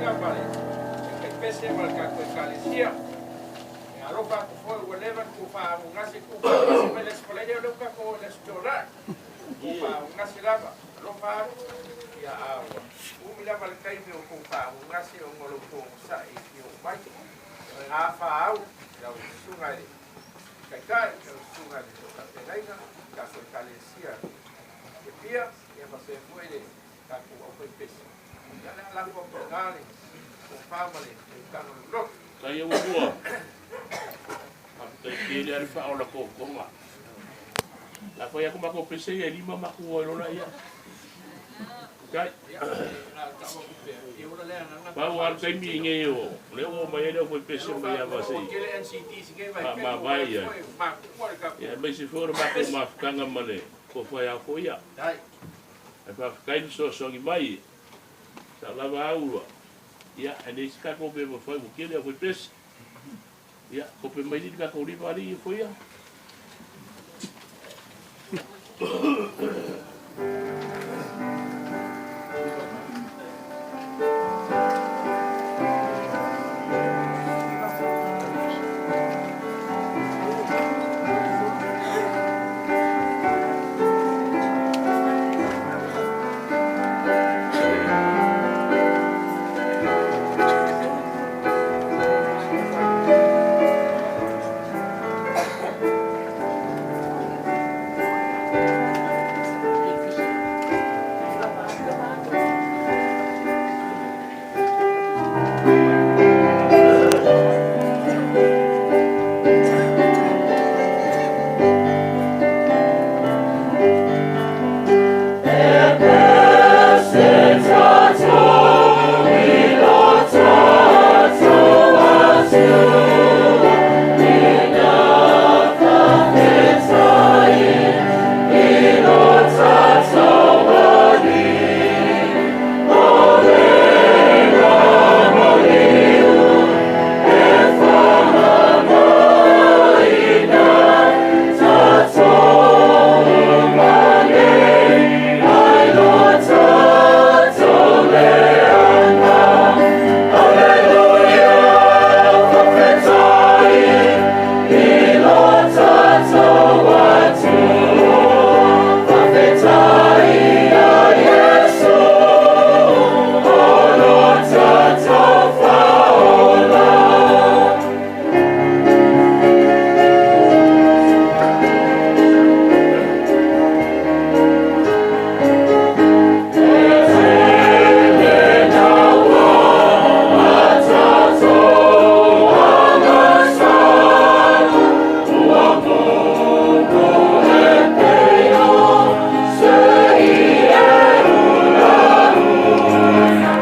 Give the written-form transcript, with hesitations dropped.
Fetalaiga ma le Taitaipese ma le tatou Ekalesia. E alofa atu foi ua leva ona tuufaagugase, tuufaagugase mai le Aso Faraile, o lea ua tatou oo i le Aso Toonai. Tuufaagugase lava, alofa atu, ia a ua umi lava le taimi o tuufaagugase ona o lo outou onosai e fia oo mai. E gafa au i lau susuga i le Taitai, lau susuga i le Faafeagaiga, le tatou Ekalesia i Apia, ia faapea foi le tatou aufaipese. Ia o le a lafo atu i ina le tofa ma le utaga loloto. Tai ua lua. Faafetai tele lava le faaola totoga. La fai atu matou pese ia e lima matou o ai lola ia. Tai. Pau lava le taimi nei o lea ua omai ai le aufaipese mai Ava se i faamavae i ai. Ia aemaise foi o le matou mafutaga ma le tofa ia Foia. Ae faafetai le fesoasoani mai. Sa lava au ua, ia, e leai se tatou mea e mafai ua tele aufaipese. Ia, kope mai le tatou lima alii e Foia.